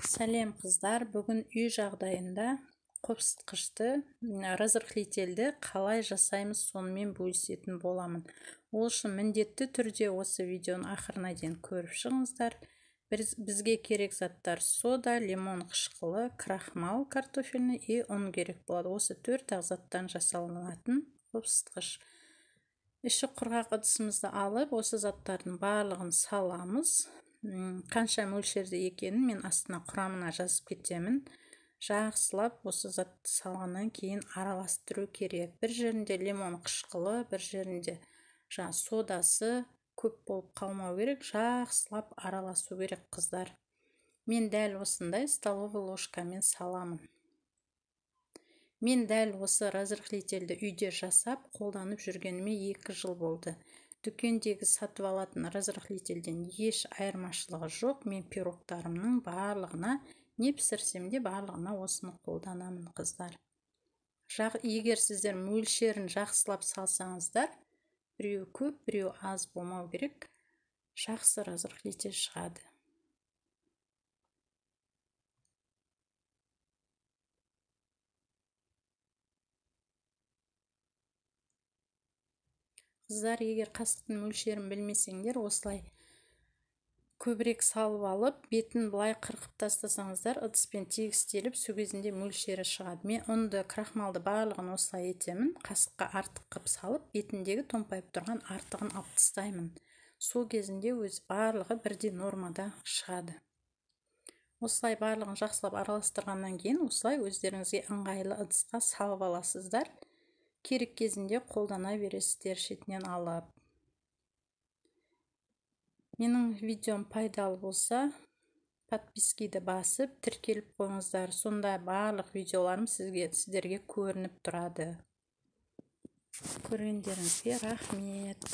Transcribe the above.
Сәлем, қыздар! Бүгін үй жағдайында қопсытқышты, разрыхлительді қалай жасаймыз, сонымен бөлісетін боламын. Ол үшін міндетті түрде осы видеоның ақырына дейін көріп шығыңыздар. Бізге керек заттар: сода, лимон қышқылы, крахмал картофельный и ұн керек болады. Осы төрт-ақ заттан жасалынатын қопсытқыш. Іші құрғақ ыдысымызды алып, осы заттардың барлығын саламыз. Қанша мөлшерде екенін мен астына құрамына жазып кетемін. Жақсылап осы затты салғаннан кейін араластыру керек. Бір жерінде лимон қышқылы, бір жерінде жаңа содасы көп болып қалмау керек. Жақсылап араласу керек, қыздар. Мен дәл осындай столовый ложкамен саламын. Мен дәл осы разрыхлительді үйде жасап қолданып жүргеніме 2 жыл болды. Дүкендегі сатып алатын разрыхлительден еш айырмашылығы жоқ. Мен пирогтарымның барлығына, не пісірсем де, барлығына осыны қолданамын, қыздар. Егер сіздер мөлшерін жақсылап салсаңыздар, біреуі көп, біреуі аз болмау керек, жақсы разрыхлитель шығады. Қыздар, егер қасықтың мөлшерін білмесеңдер, осылай көбірек салып алып, бетін былай қырқып тастасаңыздар, ыдыспен тегістеліп, сол кезінде мөлшері шығады. Мен ұнды, крахмалды барлығын осылай етемін: қасыққа артық қылып салып, бетіндегі томпайып тұрған артығын алып тастаймын. Сол кезінде өзі барлығы бірдей нормада шығады. Осылай барлығын жақсылап араластырғаннан кейін, осылай өздеріңізге ыңғайлы ыдысқа салып аласыздар. Керек кезінде қолдана бересіздер шетінен алып. Менің видеом пайдалы болса, подпискиді басып, тіркеліп қойыңыздар. Сонда барлық видеоларым сіздерге көрініп тұрады. Көргендеріңізге рахмет.